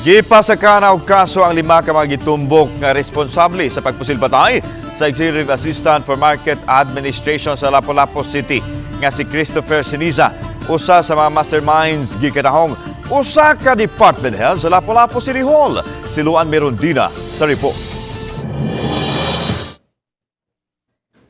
Gipasakana og kaso ang lima ka mga gitumbok nga responsable sa pagpusilpatay sa Executive Assistant for Market Administration sa Lapu-Lapu City nga si Christopher Siniza. Usa sa mga masterminds gikatahong usa ka department head sa Lapu-Lapu City Hall. Si Luan Merondina sa report.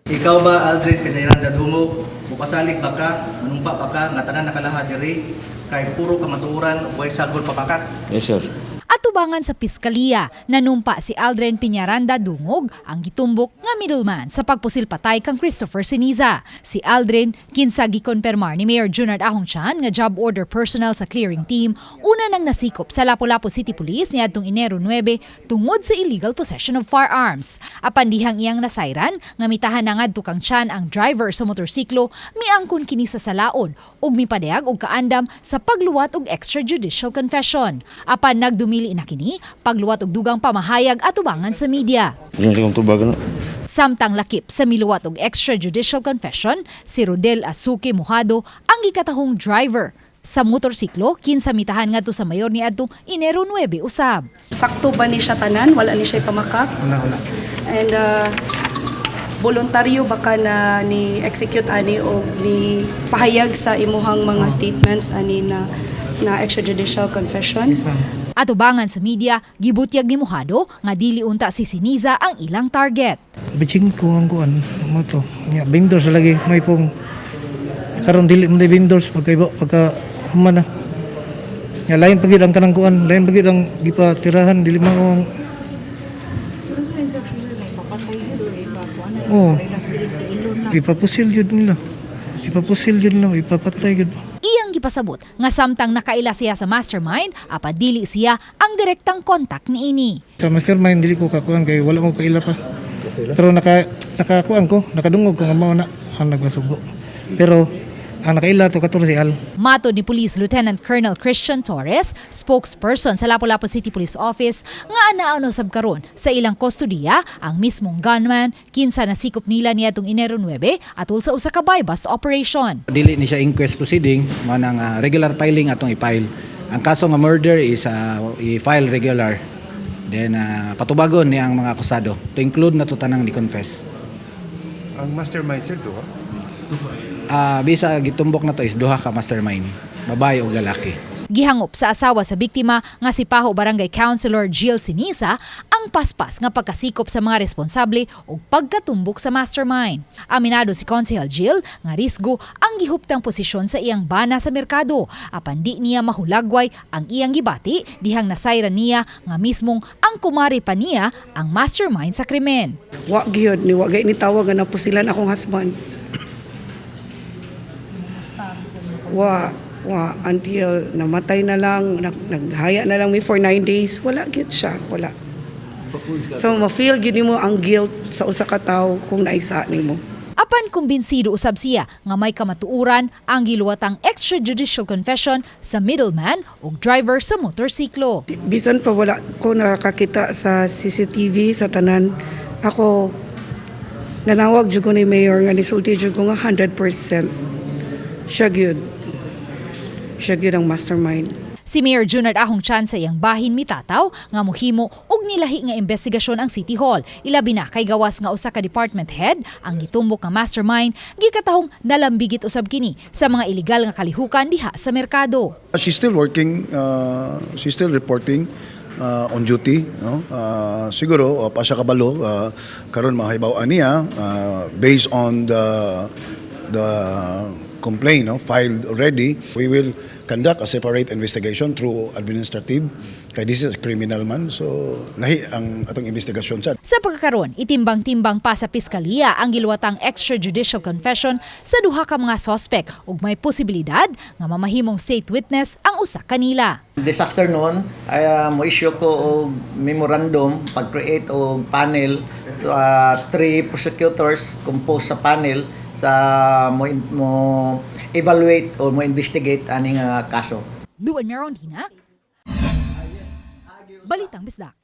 Ikaw ba, Aldrin Peñaranda Dungog, mupasalig ba ka, manumpa ba ka, nga tanan nakalaha diri, kay puro kamatuoran, way sagol papakat? Yes, sir. Atubangan sa piskalya, nanumpa si Aldrin Piñaranda Dungog ang gitumbok nga middleman sa pagpusil patay kang Christopher Siniza. Si Aldrin, kinsa gikonpermar ni Mayor Junard Ahong Chan nga job order personnel sa clearing team, una nang nasikop sa Lapu-Lapu City Police niadtong Enero 9 tungod sa illegal possession of firearms. Apan dihang iyang nasayran nga mitahan na ngadto kang Chan ang driver sa motorsiklo, miangkon kini sa salaod ug mipadayag og kaandam sa pagluwat og extrajudicial confession. Apan nagdumili na kini pagluwat og dugang pamahayag atubangan sa media. Diyan sa kong tubag na. Samtang lakip sa miluwat og extrajudicial confession, si Rodel Asuke Mojado ang gikatahong driver sa motorsiklo kinsa mitahan ngadto sa mayor niadtong Enero 9 usab. Sakto ba ni siya tanan? Wala ni siya pamakak? Wala, wala. And voluntaryo ba ka na ni execute ani o ni pahayag sa imuhang mga statements ani na na extrajudicial confession? Yes, ma'am. Atubangan sa media, gibutyag ni Mojado nga dili unta si Siniza ang ilang target. Bitching ko ang kuan mo to. Nya vendors lagi may pong karon dili mo vendors pagka pagka human na. Nya lain pa gyud ang kanang kuan, lain pa gyud ang gipatirahan, dili man ang. Oh. Ipapusil yun nila. Ipapusil yun nila, ipapatay yun. Iyang gipasabot nga samtang nakaila siya sa mastermind, apan dili siya ang direktang kontak niini. Sa mastermind dili ko kakuan kay wala mo kaila pa. Pero nakakuan ko, nakadungog ko nga mao na ang nagpasugo. Pero ang nakaila to kato si Al. Matod ni Police Lieutenant Colonel Christian Torres, spokesperson sa Lapu-Lapu City Police Office, nga anaano sab karon sa ilang kustodiya ang mismong gunman kinsa nasikop nila niadtong Enero 9 atol sa usa ka buy-bust operation. Dili ni siya inquest proceeding, mao nang regular filing atong i-file. Ang kaso nga murder is i-file regular. Then patubagon ni ang mga akusado to include na to tanang ni confess. Ang mastermind, sir, duha? Bisa gitumbok na to is duha ka mastermind, babae ug lalaki. Gihangop sa asawa sa biktima nga si Pajo Barangay Councilor Jill Sinisa ang paspas nga pagkasikop sa mga responsable ug pagkatumbok sa mastermind. Aminado si Konsehal Jill nga risgo ang gihuptang posisyon sa iyang bana sa merkado apan di niya mahulagway ang iyang gibati dihang nasayran niya nga mismong ang kumari pa niya ang mastermind sa krimen. Wa gyud ni wa gay ni tawag nga napusilan akong husband. Wa wa until namatay na lang, naghaya na lang mi for 9 days, wala gyud siya, wala. So ma-feel gyud nimo ang guilt sa usa ka tawo kung naisa nimo. Apan kumbinsido usab siya nga may kamatuoran ang giluwatang extrajudicial confession sa middleman ug driver sa motorsiklo. Bisan pa wala ko nakakita sa CCTV sa tanan, ako nanawag jud ko ni mayor nga nisulti jud ko nga 100% siya gyud. Siya gyud ang mastermind. Si Mayor Junard Ahong Chan sa iyang bahin mitataw nga mohimo og nilahi nga investigasyon ang City Hall. Ilabi na kay gawas nga usa ka department head ang gitumbok nga mastermind, gikatahong nalambigit usab kini sa mga iligal nga kalihukan diha sa merkado. She's still working, she's still reporting on duty, no? Siguro pa siya kabalo karon mahibaw-an niya based on the complaint, no, filed already. We will conduct a separate investigation through administrative kay this is a criminal man. So lahi ang atong investigasyon sad. Sa pagkakaron, itimbang-timbang pa sa piskalya ang giluwatang extrajudicial confession sa duha ka mga sospek ug may posibilidad nga mamahimong state witness ang usa kanila. This afternoon, ay mo-issue ko og memorandum pag-create og panel to, three prosecutors composed sa panel sa mo evaluate or mo investigate aning kaso. Luan Merondina, Balitang Bisdak.